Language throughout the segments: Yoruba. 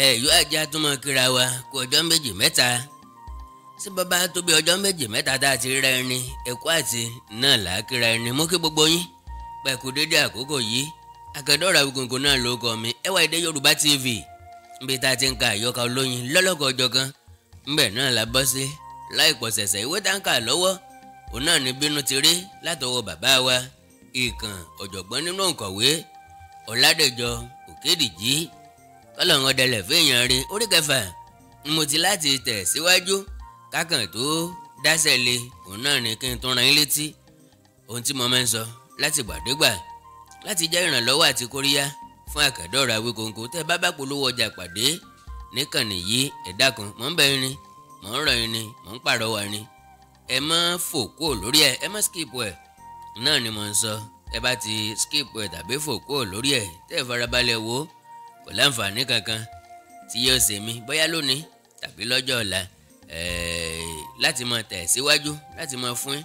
Ẹ yóò ajá tó mọ kíra wa kú ọjọ́ méjì mẹ́ta. Sí bàbá tó bí ọjọ́ méjì mẹ́ta tá a ti ríra ẹni, ẹ̀kọ́ àti náà là á kíra ẹni. Mú kí gbogbo yín pẹ̀kú dédé àkókò yìí. Àkàndọ̀rọ̀ Awikonko náà ló kọ mi. Ẹwà Èdè Yorùbá TV níbi tá a ti ń ka àyọkà olóyin lọ́lọ́kọ̀ ọjọ́ kan ńbẹ̀ náà la bọ́ sí láìpọ̀ ṣẹ̀ṣẹ̀. Ìwé tá ń kà lọ́wọ́ òun náà ní Bínú Ti Rí látọwọ́ bàbá wa ìkàn ọ̀jọ̀gbọ́n nínú òǹkọ̀wé Ọ̀làdẹ̀jọ Òkèdìjì kọ́lọ́run ọ̀dẹlẹ̀ fẹ́yàn rí. Orí kẹfà mo ti láti tẹ̀ síwájú kákàn tó dáṣẹ̀ lé òun náà ní kí n tún ra yín létí ohun tí mo máa ń sọ láti gbàdégbà láti jẹ́ ìrànlọ́wọ́ àti kóríyá fún Àkàndọ̀rọ̀ Awikonko. Tẹ́ bá bá polówó ọjà pàdé níkànnì yìí, ẹ dákun, mò ń bẹ̀ yín ni, mò ń rọ̀ yín ni, mò ń pàrọwà ni, ẹ má fò kúrò lórí ẹ, ẹ má skip ẹ náà ni mò ń sọ. Ẹ bá ti skip ẹ tàbí fò kúrò lórí ẹ tẹ́ ẹ farabalẹ̀ wò kò láǹfààní kankan tí yóò ṣe mí bóyá lónìí tàbí lọ́jọ́ ọ̀la láti máa tẹ̀ síwájú láti máa fún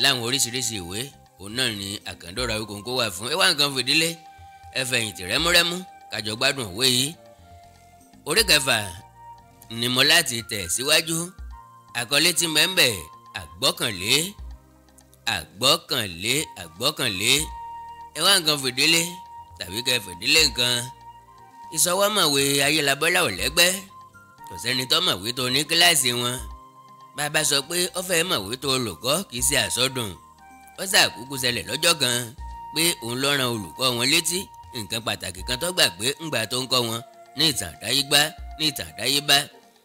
láwọn oríṣiríṣi ìwé. Òun náà ni Àkàndọ̀rọ̀ Awikonko wà fún. Ẹ wá nǹkan fìdílé, ẹ fẹ̀yìntì rẹ́múrẹ́mú kájọ gbádùn òwe yìí. Orí kẹfà ni mo láti tẹ̀ síwájú. Àkọlé tí mẹ́ńbẹ̀ àgbọ́kànlé àgbọ́kànlé àgbọ́kànlé. Ẹ wá nǹkan fìdílé tàbí kẹ fìdílé nǹkan. Ìsọwọ́mọ̀wé Ayélabọ́lá ò lẹ́gbẹ́, kò sẹ́ni tó mọ̀wé tó ní kíláàsì wọn. Bàbá sọ pé ó fẹ́ mọ̀wé tó olùkọ́ kì í ṣe àsọdùn. Ó ṣàkúkú ṣẹlẹ̀ lọ́jọ́ kan pé òun ló ran olùkọ́ wọn létí nǹkan pàtàkì kan tó gbàgbé ńgbà tó ń kọ́ wọn ní ìtàn àdáyébá ní ìtàn àdáyébá.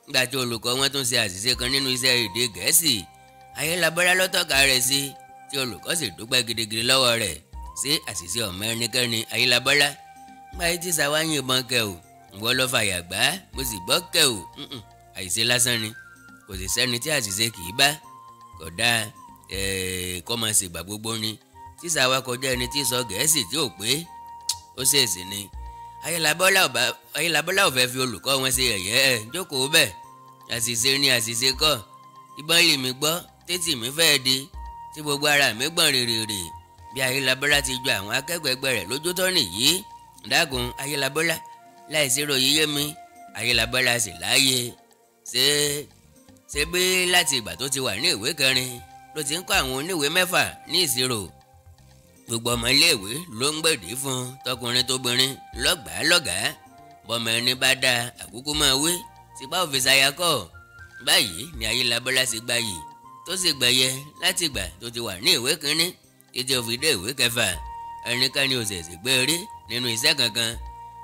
Ńgbà tí olùkọ́ wọn tún ṣe àṣìṣe kan nínú iṣẹ́ èdè Gẹ̀ẹ́sì, Ayélabọ́lá ló tọ́ka rẹ̀ sí, tí olùkọ́ sì dúpẹ́ gidigidi lọ́wọ́ rẹ̀ sí àṣìṣe ọ̀mọ ẹnikẹ́ni. Ayélabọ́lá ńgbà yìí tí sàwa yìnbọn kẹ ò, ìwọ ló fàyà gbá, mo sì gbọ́ kẹ ò, àṣìṣe lásán ni, kò sì sẹ́ni tí àṣìṣe kì í bá, kò dáa kọ́ máa ṣègbà gbogbo ni. Tí sàwa kọjá ẹni tí sọ Gẹ̀ẹ́sì tí ò pé, ó ṣèṣì ni. Ayélabọ́lá ò fẹ́ fi olùkọ́ wọn ṣe yẹ̀yẹ́. Ẹ̀ jókòó bẹ́ẹ̀, àṣìṣe ni àṣìṣe kọ́. Ìbọn lè mi gbọ́ tètè mi fẹ́ di tí gbogbo ara mi gbọ̀n rèrèrè bí Ayélabọ́lá ti ju àwọn akẹ́kọ̀ọ́ ẹgbẹ́ rẹ̀ lójú tó nìyí. Dákun Ayélabọ́lá, láìsí ròyìn yé mi, Ayélabọ́lá sì láàyè ṣe bí láti ìgbà tó ti wà ní ìwé kẹrin ló ti ń kọ́ àwọn oníwèé mẹ́fà ní ìṣirò. Gbogbo ọmọ iléèwé ló ń gbèdé fún, tọkùnrin tóbìnrin lọ́gbàá lọ́gàá. Bọ́mọ ẹni bá dáa àkókò máa wé tipa òfin ṣayakọ́. Báyìí ni Ayélabọ́lá ṣe gbayì tó sì gbẹ̀yẹ láti ìgbà tó ti wà ní ìwé kínní títí ó fi dé ìwé kẹfà. Ẹnikẹ́ni ò ṣẹ̀ṣẹ̀ gbé rí nínú iṣẹ́ kankan,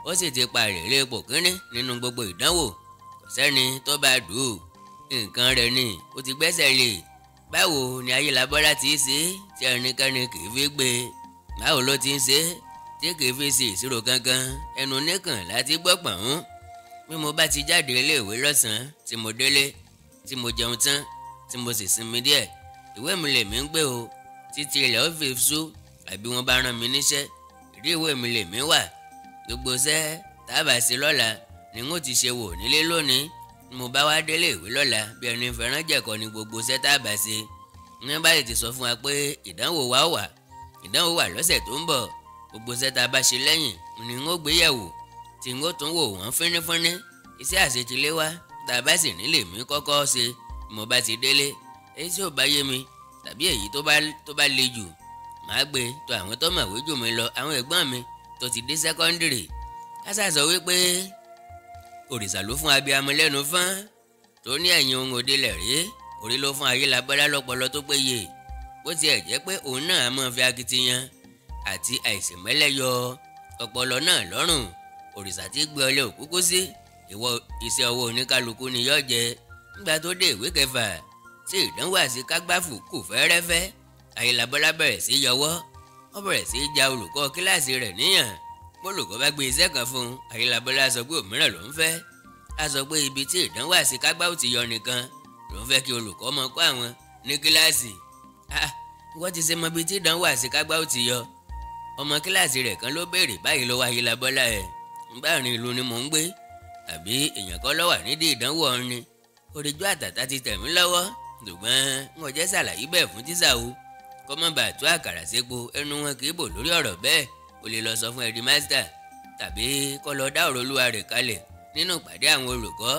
ó sì ti pa ìrèlè ipò kínní nínú gbogbo ìdánwò. Kò sẹ́ni tó bá dùn nǹkan rẹ̀ ni ó ti gbẹ́sẹ̀ lé. Báwo ni Ayélabọ́lá ti ṣe tí ẹnikẹ́ni kì í fi gbé? Báwo ló ti ń ṣe tí kì í fi ṣe ìṣirò kankan? Ẹnu nìkan láti gbọ́ pọ̀n. Bí mo bá ti jáde iléèwé lọ́sàn-án tí mo délé tí mo jẹun tán tí mo sì sinmi díẹ̀, ìwé mi lèmi ń gbé o títí ilẹ̀ ó fi ṣú àbí wọ́n bá rán mi níṣẹ́. Ìdí ìwé mi lèmi wà. Gbogbo iṣẹ́ tábà ṣe lọ́la ni n ó ti ṣe wò nílé lónìí. Mo bá wá délé ìwé lọ́la bí ẹni fẹ́ràn jẹ̀kọ́ ni gbogbo iṣẹ́ tábà ṣe. Ní báyìí ti sọ fún wa pé ìdánwò wa wà, ìdánwò wà lọ́sẹ̀ tó ń bọ̀. Gbogbo iṣẹ́ tá a bá ṣe lẹ́yìn ni n ó gbé yẹ̀wò tí n ó tún wò wọ́n fínífíní. Iṣẹ́ àṣetiléwá tá a bá sì nílé mi kọ́kọ́ ṣe mo bá ti délé. Èyí tí ò bá yé mi tàbí èyí tó bá le jù, màá gbé tó àwọn tó mọ̀wé jù mí lọ, àwọn ẹ̀gbọ́n mi tó ti dé sẹ́kọ́ndìrì. Kásá sọ wípé òrìṣà ló fún abiyamọ lẹ́nu fán tó ní ẹ̀yìn ohun òde lẹ̀ rí. Orí ló fún Ayélabọ́lá lọ́pọlọ tó péye, bó tiẹ̀ jẹ́ pé òun náà á máa fi akitiyan àti àìsèmẹ́lẹ́ yọ ọpọlọ náà lọ́rùn. Òrìṣà tí gbé ọlẹ́ òkúkú sí ìwọ iṣẹ́ ọwọ́ oníkálukú ni yọ́ jẹ. Nígbà tó dé ìwé kẹfà tí ìdánwò àṣekágbáfù kù fẹ́rẹ́fẹ́, Ayélabọ́lá bẹ̀rẹ̀ sí yọwọ́. Ó bẹ̀rẹ̀ sí ja olùkọ́ kíláàsì rẹ̀ níyàn. Bólùkọ́ bá gbé iṣẹ́ kan fún un, Ayélabọ́lá sọ pé òmíràn ló ń fẹ́. A sọ pé ibi tí ìdánwò àṣekágbáfù ti yọ nìkan ló ń fẹ́ kí olùkọ́ mọ kọ́ àwọn ní kíláàsì. Wọ́n ti ṣe mọ ibi tí ìdánwò àṣekágbáfù ti yọ. Ọmọ kíláàsì rẹ̀ kan ló béèrè báyìí lọ́wọ́ Ayélabọ́lá ẹ̀. Báàrin ìlú ni mò ń gbé àbí èèyàn kan ló wà nídìí ìdánwò ọ̀hún ni? Òrìjú àtàtà ti tẹ̀ mí lọ́wọ́, ṣùgbọ́n n ò jẹ́ ṣàlàyé bẹ́ẹ̀ fún tíṣà o. Kọ́ mọ́ bàa tú àkàrà sépo, ẹnu wọn kì í bò lórí ọ̀rọ̀ bẹ́ẹ̀. O lè lọ sọ fún headmaster tàbí kọ́ lọ dá ọ̀rọ̀ olúwa rẹ̀ kalẹ̀ Nínú ìpàdé àwọn olùkọ́,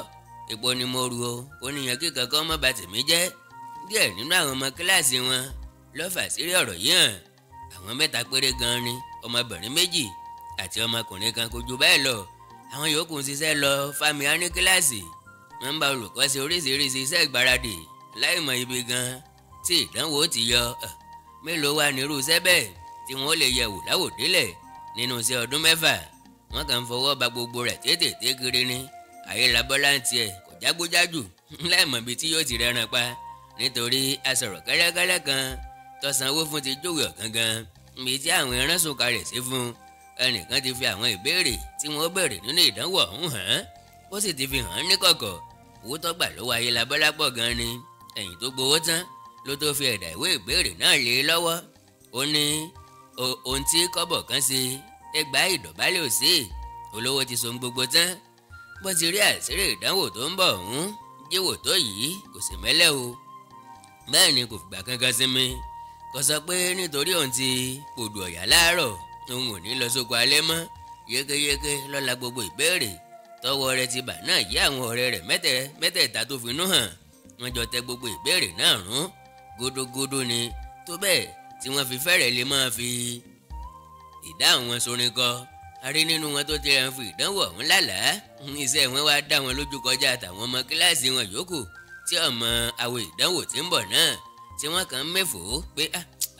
epo ni mo ru o, ó níyan kí kankan má bà tèmi jẹ́. Díẹ̀ nínú àwọn ọmọ kíláàsì wọn ló fàṣírí ọ̀rọ̀ yìí hàn. Àwọn mẹ́ta péré gan ni, ọmọbìnrin méjì àti ọmọkùnrin kan, kò ju bẹ́ẹ̀ lọ. Àwọn yòókù ń ṣiṣẹ́ lọ fámíà ní kíláàsì. Wọ́n ń bá olùkọ́ ṣe oríṣiríṣi iṣẹ́ ìgbáradì láìmọ̀ ibi gan tí ìdánwò ti yọ. Mélòó wà nírú iṣẹ́ bẹ́ẹ̀ tí wọ́n lè yẹ̀wò láwòdélẹ̀ nínú iṣẹ́ ọdún mẹ́fà? Wọ́n kàn ń fọwọ́ ba gbogbo rẹ̀ tètè kiri ni. Ayélabọ́lá ń tiẹ̀ kò jágbójájù láìmọ̀ ibi tí yóò ti rẹran pa, nítorí asọ̀rọ̀ kẹ́lẹ́kẹ́lẹ́ kan tó sanwó fún ti júwe ọ̀gangan níbi tí àwọn ẹran sùn kalẹ̀ sí fún. Ẹnìkan ti fi àwọn ìbéèrè tí wọ́n béèrè nínú ìdánwò ọ̀hún hàn án, ó sì ti fi hàn án níkọ̀kọ̀. Owó tó gbà lọ́wọ́ Ayélabọ́lá pọ̀ gan ni. Ẹ̀yìn tó gbowó tán ló tó fi ẹ̀dà ìwé ìbéèrè náà lé e lọ́wọ́. Ó ní ohun tí kọ́bọ̀ kan ṣe ẹgbàá ìdọ̀bálẹ̀ ò sí, olówó ti so gbogbo tán. Bó ti rí àṣírí ìdánwò tó ń bọ̀ ọ̀hún jíwò tó yìí kò sì mẹ́lẹ̀ o. Bẹ́ẹ̀ ni kò fìgbà kankan sinmi. Kò sọ pé nítorí òun ti pòdù ọ̀yà láàárọ̀ òun ò ní lọ sóko alẹ́ mọ́. Yékéyéké lọ́la gbogbo ìbéèrè tọwọ́ rẹ̀ ti bà náà yí àwọn ọ̀rẹ́ rẹ̀ mẹ́tẹ̀ẹ̀ta tó finú hàn. Wọ́n jọ tẹ gbogbo ìbéèrè náà rún gódógódó ni, tó bẹ́ẹ̀ tí wọ́n fi fẹ́rẹ̀ lè máa fi ìdáhùn wọn sorin kọ. A rí nínú wọn tó ti rẹ̀ ń fi ìdánwò ọ̀hún lálàá. Iṣẹ́ wọn wá dá wọn lójú kọjá àtàwọn ọmọ kíláàsì wọn yòókù tí ọmọ àwọ̀ ìdánwò tí ń bọ̀ náà, tí wọ́n kàn ń mẹ́fòó pé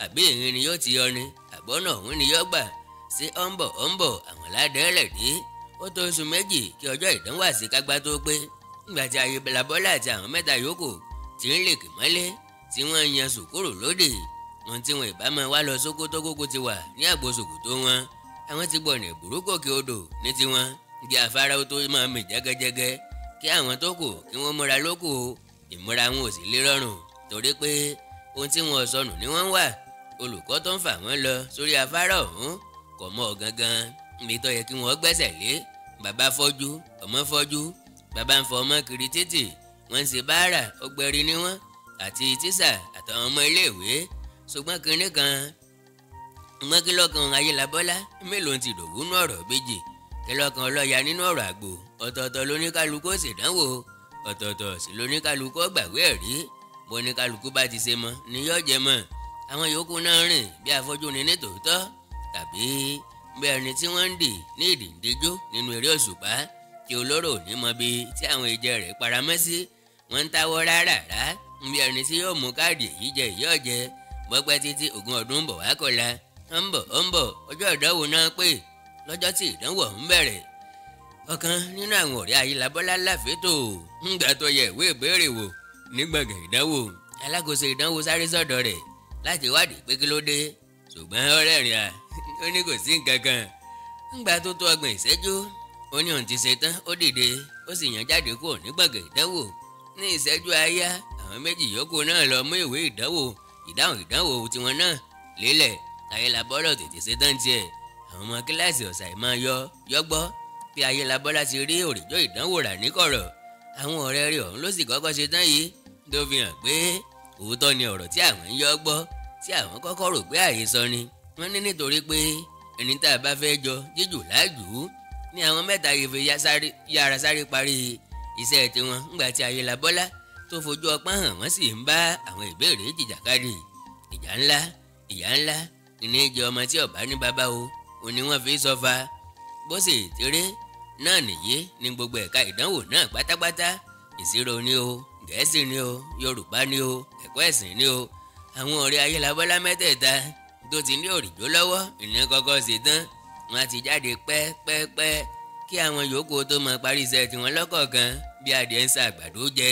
àbí ìrìn ni yóò ti yọ ni, àbọ̀nà ọ̀hún ni yóò gbà sí ọ̀nbọ̀ ọ̀nbọ̀ àwọn ládẹ́rẹ̀ dé. Ó tó oṣù méjì kí ọjọ́ ìdánwò àṣekágbá tó pé. Nígbà tí Ayélabọ́lá àti àwọn mẹ́ta yòókù ti ń lèkè mọ́lé tí wọ́n yan sùkúrù lóde, ohun tí wọn ìbá máa wá lọ Sókótó kókó ti wà ní àgbo ṣòkòtò wọn. Àwọn ti gbọ̀nà ìbúrú gòkè odò ní tiwọn, kí afárá tó máa mì jẹ́gẹ́jẹ́gẹ́ kí àwọn tó kù kí wọ́n múra lóko. Ìmúra wọn ò sì lè rọrùn torí pé ohun tí wọn sọnù ni wọ́n ń wà. Olùkọ́ tó ń fà wọ́n lọ sórí afárá ọ̀hún kò mọ̀ gangan níbi tó yẹ kí wọ́n gbẹ́sẹ̀ lé. Bàbá fọ́jú, ọmọ fọ́jú, bàbá ń fọ ọmọ kiri títì, wọ́n ń ṣe báárà, ọgbẹ́rì ni wọ́n àti tíṣà àtàwọn ọmọ iléèwé. Ṣùgbọ́n kinní kan mọ́kílọ́kan Ayélabọ́lá mélòó ti dòwú nínú ọ̀rọ̀ méjì, kílọ́kan ọlọ́ya nínú ọ̀rọ̀ àgbò. Ọ̀tọ̀ọ̀tọ̀ lóníkálukú ṣèdánwò, ọ̀tọ̀ọ̀tọ̀ sì lóníkálukú gbàgbé ẹ̀rí. Bó ní kálukú bá ti ṣe mọ́ ni yóò jẹ mọ́. Àwọn yòókù náà rìn bí afọ́jú ni nítòótọ́, tàbí bí ẹni tí wọ́n ń dì ní ìdìndíjó nínú eré òṣùpá tí olóró ò ní mọ bí tí àwọn ìjẹ rẹ̀ paramọ́ sí. Wọ́n ń táwọ́ rárá bí ẹni tí yóò mú káàdì èyí jẹ èyí ọ̀jẹ. Bọ́pẹ́ títí ogún ọdún ń bọ̀ wá kọ́la, ó ń bọ̀ ó ń bọ̀, ọjọ́ ìdánwò náà pé lọ́jọ́ tí ìdánwò ọ̀hún bẹ̀rẹ̀. Ọ̀kan nínú àwọn ọ̀rẹ́ Ayélabọ́lá láfẹ́tò ńgbà tó yẹ ìwé ìbéèrè wò ní gbọ̀ngàn ìdánwò. Alákòóso ìdánwò sáré sọ́dọ̀ rẹ̀ láti wádìí pé kí ló dé, ṣùgbọ́n ó rẹ́rìn à, ó ní kò sí nǹkan kan. Ńgbà tó tó ọgbọ̀n ìṣẹ́jú, ó ní òun ti ṣe tán, ó dìde, ó sì yàn jáde kúrò ní gbọ̀ngàn ìdánwò. Ní ìṣẹ́jú àáyá, àwọn méjì yòókù náà lọ mú ìwé ìdánwò ìdáhùn ìdánwò tiwọn náà lélẹ̀. Ayélabọ́lá tètè ṣe tán tiẹ̀. Àwọn ọmọ kíláàsì ọ̀sà ìmọ̀ yọgbọ́ bí Ayélabọ́lá ti rí òrìjọ́ ìdánwò rà níkọ̀rọ̀. Àwọn ọ̀rẹ́ rẹ̀ ọ̀hún ló sì kọ́kọ́ ṣe tán yìí, tó fi hàn pé òótọ́ ni ọ̀rọ̀ tí àwọn ń yọ gbọ́ tí àwọn kọ́kọ́ rò pé àhesọ ni. Wọ́n ní nítorí pé ẹni tá a bá fẹ́ jọ jíjù láàjù ní àwọn mẹ́ta yìí fi yára sáré parí iṣẹ́ tiwọn. Ńgbà tí Ayélabọ́lá tó fojú ọpọ́n hàn wọ́n sì ń bá àwọn ìbéèrè jìjàkadì. Ìjà ńlá, ìyá ńlá ní jẹ ọmọ tí ọba ní bàbá o, ò ní wọ́n fi sọfà. Bó sì tèrè náà nìyí ní gbogbo ẹ̀ka ìdánwò náà pátápátá. Ìṣirò ni o, Gẹ̀ẹ́sì ni o, Yorùbá ni o, ẹ̀kọ́ ẹ̀sìn ni o. Àwọn ọ̀rẹ́ Ayélabọ́lá mẹ́tẹ̀ẹ̀ta tó ti ní òrìjó lọ́wọ́ ìní kọ́kọ́ ṣe tán. Wọ́n ti jáde pẹ́pẹ́pẹ́ kí àwọn yòókù tó máa parí iṣẹ́ tiwọn lọ́kọ̀ọ̀kan bí adìẹ ń sa àgbàdo jẹ.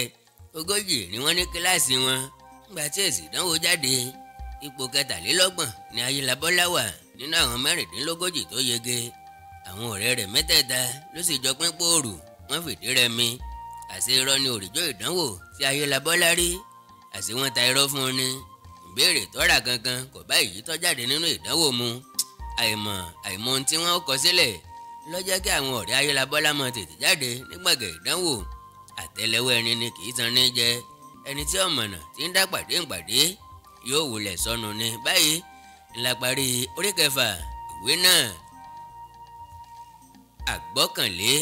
40 ni wọ́n ní kíláàsì wọn. Nígbà tí èsì ìdánwò jáde, ipò 23 ni Ayélabọ́lá wà nínú àwọn 36 tó yege. Àwọn ọ̀rẹ́ rẹ̀ mẹ́tẹ̀ẹ̀ta ló sì jọ pín pòòrù, wọ́n fìdí rẹmi. Àṣé irọ́ ni òrìjó ìdánwò tí Ayélabọ́lá rí, àṣé wọ́n ta irọ́ fún un ni. Ìbéèrè tọ́ra kankan kò bá èyí tó jáde nínú ìdánwò mu. Àìmọ̀ ohun tí wọ́n kọ sílẹ̀ ló jẹ́ kí àwọn ọ̀rẹ́ Ayélabọ́lá mọ tètè jáde ní gbọ̀ngàn ìdánwò. Àtẹ́lẹwọ́ ẹni ni kì í tan ní jẹ. Ẹni tí ọ̀mọ̀nà ti ń dá pàdé ńpàdé yóò wulẹ̀ sọnù ni. Báyìí ńlá parí orí kẹfà ìwé náà. Àgbọ́kànlé.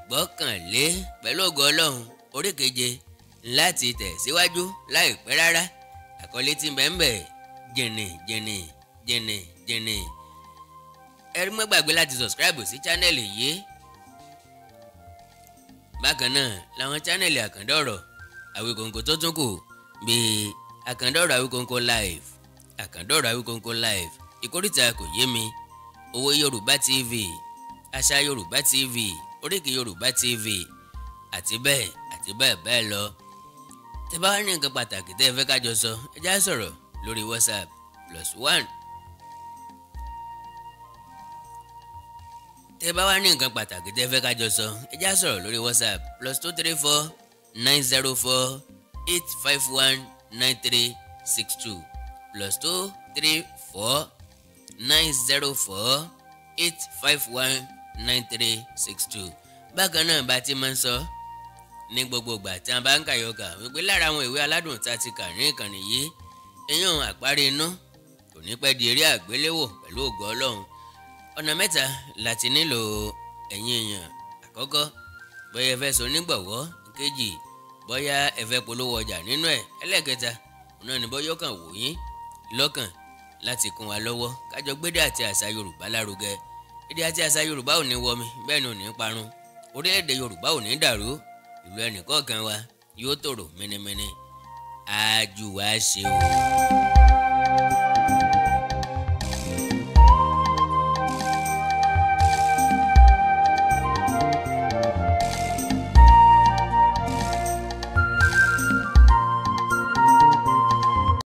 Àgbọ́kànlé pẹ̀lú ògo Ọlọ́run orí keje láti tẹ̀ síwájú láìpẹ́ rárá. Àkọlé tí ń bẹ ń bẹ jìnnì jìnnì jìnnì jìnnì. Ẹ má gbàgbé láti subscribe sí channel yìí. Bákan náà làwọn channel Àkàndọ̀rọ̀ Àwíkòǹkò tó tún kù bíi Àkàndọ̀rọ̀ Àwíkòǹkò live, Àkàndọ̀rọ̀ Àwíkòǹkò live, Ìkórìtà Kò Yé Mi, Owó Yorùbá TV, Àṣà Yorùbá TV, Oríkì Yorùbá TV àti bẹ́ẹ̀ àti bẹ́ẹ̀ bẹ́ẹ̀ lọ. Tẹ́ bá wá ní nǹkan pàtàkì tẹ́ ẹ fẹ́ kájọ sọ, ẹ já sọ̀rọ̀ lórí WhatsApp +1. Tẹ́ bá wá ní nǹkan pàtàkì tẹ́ fẹ́ kájọ sọ, ẹ já sọ̀rọ̀ lórí WhatsApp +234 904 851 9362 +234 904 851 9362. Bákan náà bá ti máa ń sọ ní gbogbo ìgbà tí a bá ń kàyọkà wípé lára àwọn ìwé aládùn tá a ti kà ní ìkànnì yìí, eyín àparí inú kò ní pẹ́ di eré àgbéléwò pẹ̀lú ògo Ọlọ́run. Ọ̀nà mẹ́ta láti nílò ẹ̀yin èèyàn. Àkọ́kọ́, bóyá ẹ fẹ́ so nígbọ̀wọ́. Kejì, bóyá ẹ fẹ́ polówó ọjà nínú ẹ̀. Ẹlẹ́kẹta, ọ̀nà ni bóyá ọkàn wò yín lọ́kàn láti kún wa lọ́wọ́ kájọ gbédè àti àṣà Yorùbá lárugẹ. Èdè àti àṣà Yorùbá ò ní wọmi, bẹ́ẹ̀ ni ò ní parun. Orílẹ̀-èdè Yorùbá ò ní dàrú. Ìlú ẹnìkọ̀ọ̀kan wa yóò tòrò mẹ́nẹ́mẹ́nẹ́. Àjùwà ṣe o.